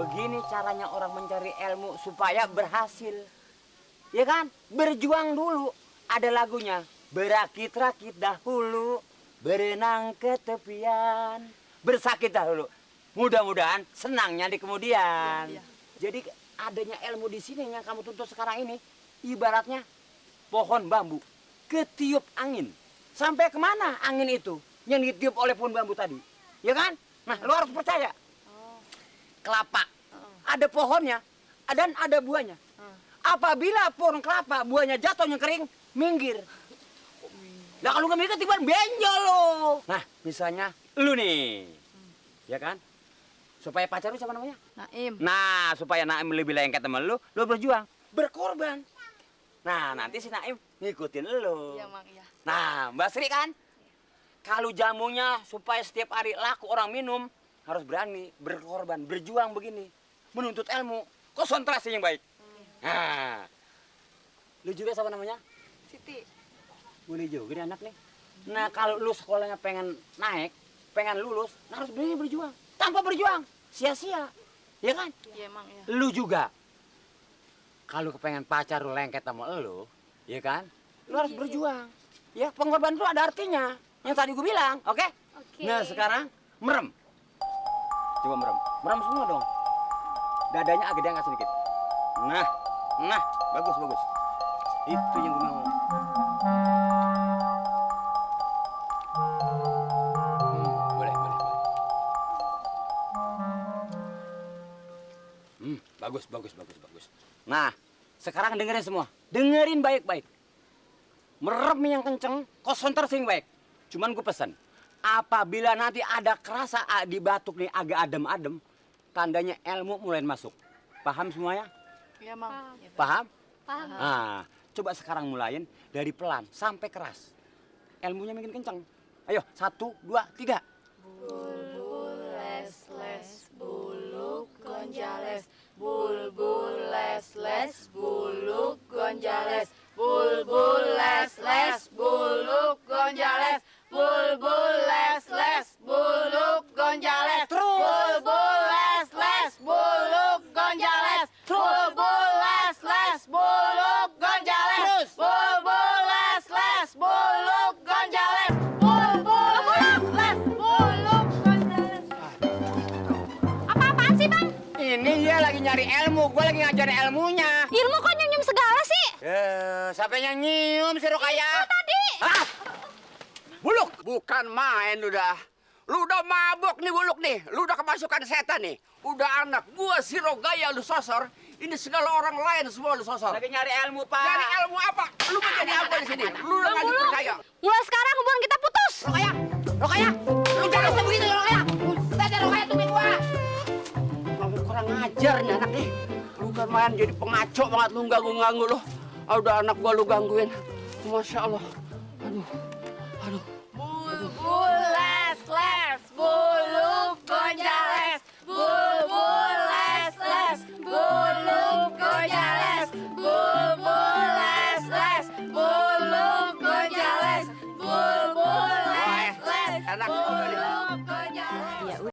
begini caranya orang mencari ilmu supaya berhasil. Ya kan? Berjuang dulu. Ada lagunya. Berakit-rakit dahulu, berenang ke tepian, bersakit dahulu. Mudah-mudahan senangnya di kemudian. Iya. Jadi adanya ilmu di sini yang kamu tuntut sekarang ini, ibaratnya pohon bambu ketiup angin. Sampai kemana angin itu yang ditiup oleh pohon bambu tadi? Ya kan? Nah, lu harus percaya. Kelapa, ada pohonnya dan ada buahnya. Apabila pohon kelapa buahnya jatuhnya kering, minggir. Lah kalau nggak minggir tiba benjol lo. Nah, misalnya lu nih, ya kan? Supaya pacar lu siapa namanya? Naim. Nah, supaya Naim lebih lengket sama lu berjuang, berkorban. Nah, nanti si Naim ngikutin lu. Iya, Mang, iya. Nah, Mbak Sri kan? Kalau jamunya supaya setiap hari laku orang minum, harus berani, berkorban, berjuang begini. Menuntut ilmu, konsentrasi yang baik. Nah, lu juga siapa namanya? Siti. Boleh juga nih anak nih. Nah, kalau lu sekolahnya pengen naik, pengen lulus, nah harus berani berjuang. Tanpa berjuang, sia-sia. Ya kan? Iya, Mang, iya. Lu juga. Kalau kepengen pacar lu lengket sama lu, ya kan? Lu harus berjuang. Ya, pengorbanan itu ada artinya. Yang tadi gue bilang, oke? Oke. Nah, sekarang merem. Coba merem. Merem semua dong. Dadanya agak diangkat sedikit. Nah, bagus, bagus. Itu yang gue mau. Boleh. Bagus. Nah, sekarang dengerin semua. Dengerin baik-baik. Merem yang kenceng, konsentrasi yang baik. Cuman gue pesan, apabila nanti ada kerasa di batuk nih agak adem-adem, tandanya ilmu mulai masuk. Paham semuanya? Iya, Mang. Iya, Paham? Paham. Nah, coba sekarang mulain dari pelan sampai keras. Ilmunya makin kenceng. Ayo, 1, 2, 3. Bulbul les buluk gonjales. Bulbul les buluk gonjales. Bulbul les buluk gonjales. Bulbul les buluk gonjales. Terus. Bulbul les buluk gonjales. Bulbul les buluk gonjales. Terus. Bulbul les buluk gonjales. Bulbul les buluk gonjales. Apa-apaan sih, Bang? Ini dia lagi nyari ilmu, gue lagi ngajarin ilmunya. Ilmu kok nyium segala sih? Siapa yang nyium si Rukaya? Itu tadi. Hah? Buluk! Bukan main udah. Lu udah mabuk nih Buluk nih. Lu udah kemasukan setan nih. Udah anak gua si Rogaya lu sosor. Ini segala orang lain semua lu sosor. Lagi nyari ilmu, Pak. Cari ilmu apa? Lu mau jadi apa di sini? Lu udah nggak dipercaya. Mulai sekarang hubungan kita putus. Rukaya! Lu jangan begitu, Rukaya! Tadi Rogaya tungguin gua. Kamu kurang ajar nih anak nih. Lu kan main jadi pengaco banget lu ganggu lu. Ah, udah anak gua lu gangguin. Masya Allah. Aduh.